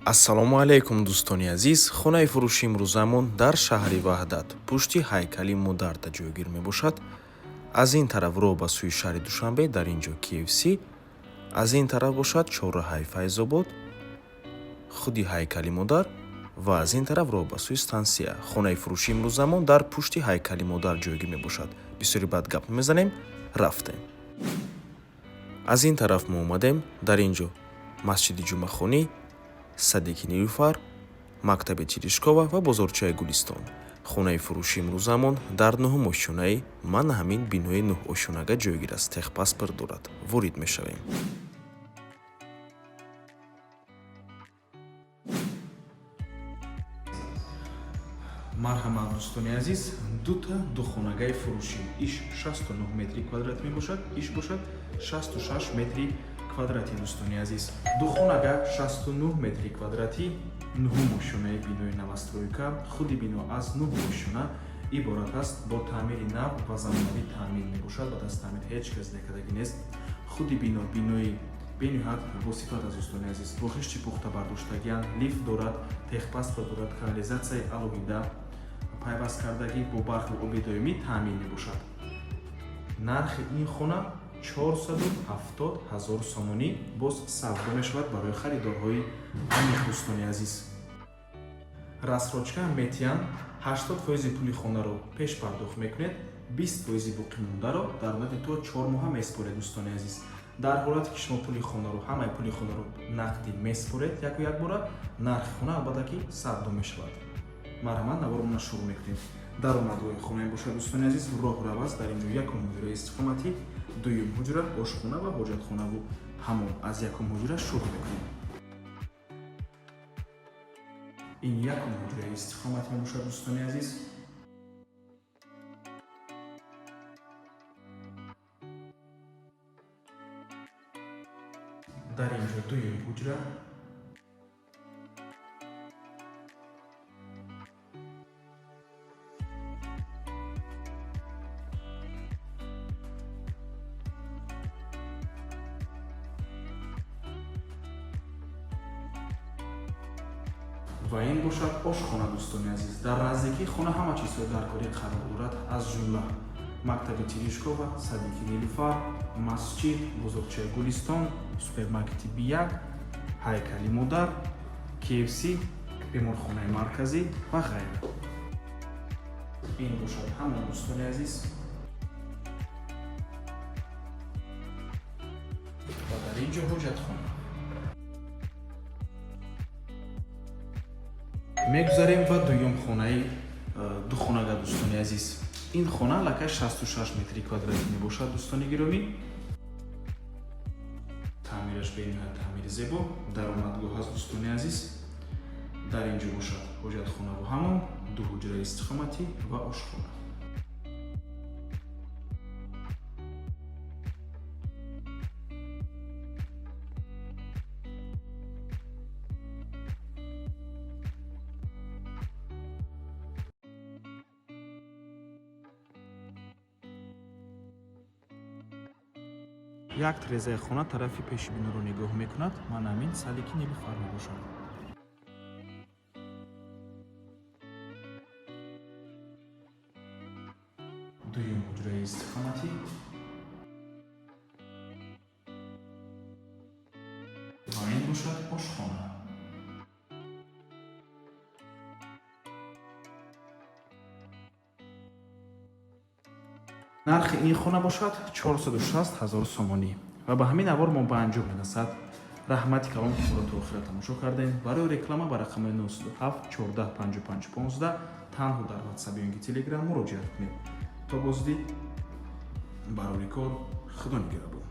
Ассалому алайкум, дӯстони азиз. Хонаи фурӯши имрӯзамон дар шаҳри Ваҳдат, пушти ҳайкали Модарда ҷойгир мебошад. Аз ин тараф роҳ ба сӯи шаҳри Душанбе, дар ин ҷо KFC, аз ин тараф бошад чорраҳаи Файзобод, худи ҳайкали Модар ва аз ин тараф роҳ ба сӯи стансия. Хонаи фурӯши имрӯзамон дар пушти ҳайкали Модар ҷойгир мебошад. Бисёри баъд гап мезанем, рафтем. Аз ин тараф мо омадем, дар ин ҷо масҷиди Ҷумъахонӣ, садики Нилуфар, мактаби Терешкова ва бозорчаи Гулистон. Хонаи фурӯши имрӯзамон дар нуҳум ошёнаи мана ҳамин бинои нуҳошёнага ҷойгир аст, техпаспорт дорад. Ворид мешавем. Марҳамат, дӯстони азиз, дута духонагаи фурӯшӣ. Иш 69 метри квадратӣ мебошад, иш бошад 66 метри квадратӣ. Дӯстони азиз, духонага 69 метри квадратӣ, нуҳум ошёнаи бинои новостройка. Худи бино аз нуҳ ошёна иборат аст, бо таъмири нав ва замонавӣ таъмин мебошад. Баъд аз таъмир ҳеҷ кас накардагӣ нест. Худи бино бинои бениҳоят босифат аст, дӯстони азиз, бо хишти пухта бардоштагианд, лифт дорад, техпаспорт дорад, канализатсияи алоҳида пайваст кардагӣ, бо барқи оби доимӣ таъмин мебошад. Нархи ин хона 470 ҳазор сомонӣ, боз савдо мешавад барои харидорҳои амиқ. Дӯстони азиз, рассрочка метиҳанд, 80 фоизи пули хонаро пешпардохт мекунед, 20 фоизи боқимондаро дар муддати то 4 моҳа месупоред. Дӯстони азиз, дар ҳолате ки шумо пули хонаро, ҳамаи пули хонаро нақдӣ месупоред яку якбора, нархи хона албатта ки савдо мешавад. Марҳамат, наворомона шурӯъ мекунем. Даромадгоҳи хона бошад, дӯстони азиз, роҳрав аст. Дар ин ҷо якум ҳуҷраи истиқоматӣ, дуюм ҳуҷра, ошхона ва ҳоҷатхонаву ҳамом. Аз якум ҳуҷра шурӯъ мекунем. Ин якум ҳуҷраи истиқоматӣ мебошад, дӯстони азиз. Дар ин ҷо дуюм ҳуҷра. Ва ин бошад ошхона. Дӯстони азиз, дар наздикии хона ҳама чизҳои даркорӣ қарор дорад, аз ҷумла мактаби Терешкова, садики Нилуфар, масҷид, бозорчаи Гулистон, супермаркети Бияк, ҳайкали Модар, KFC, беморхонаи марказӣ ва ғайра. Ин бошад ҳамон, дӯстони азиз, ва дар ин ҷо ҳоҷатхона. Мегузарем ба дуюм хонаи духонага. Дӯстони азиз, ин хона аллакай 66 метри квадратӣ мебошад. Дӯстони гиромӣ, таъмираш бениҳоят таъмири зебо, даромадгоҳ аст. Дӯстони азиз, дар ин ҷо бошад ҳоҷатхонаву ҳамом, ду ҳуҷраи истиқоматӣ ва ошхона. Як тирезаи хона тарафи пеши биноро нигоҳ мекунад. Мана ҳамин садики Нилуфар мебошад. Дуюм ҳуҷраи истиқоматӣ ва ин бошад ошхона. Нархи ин хона бошад 460 ҳазор сомонӣ. Ва ба ҳамин навор мо ба анҷом мерасад. Раҳмати калон, ки моро то охира тамошо кардем. Барои реклама ба рақамҳои 907 14 55 15 танҳо дар Ватсап ё ин ки Телеграм муроҷиат кунед. То боздид, барори кор, Худо нигаҳбон.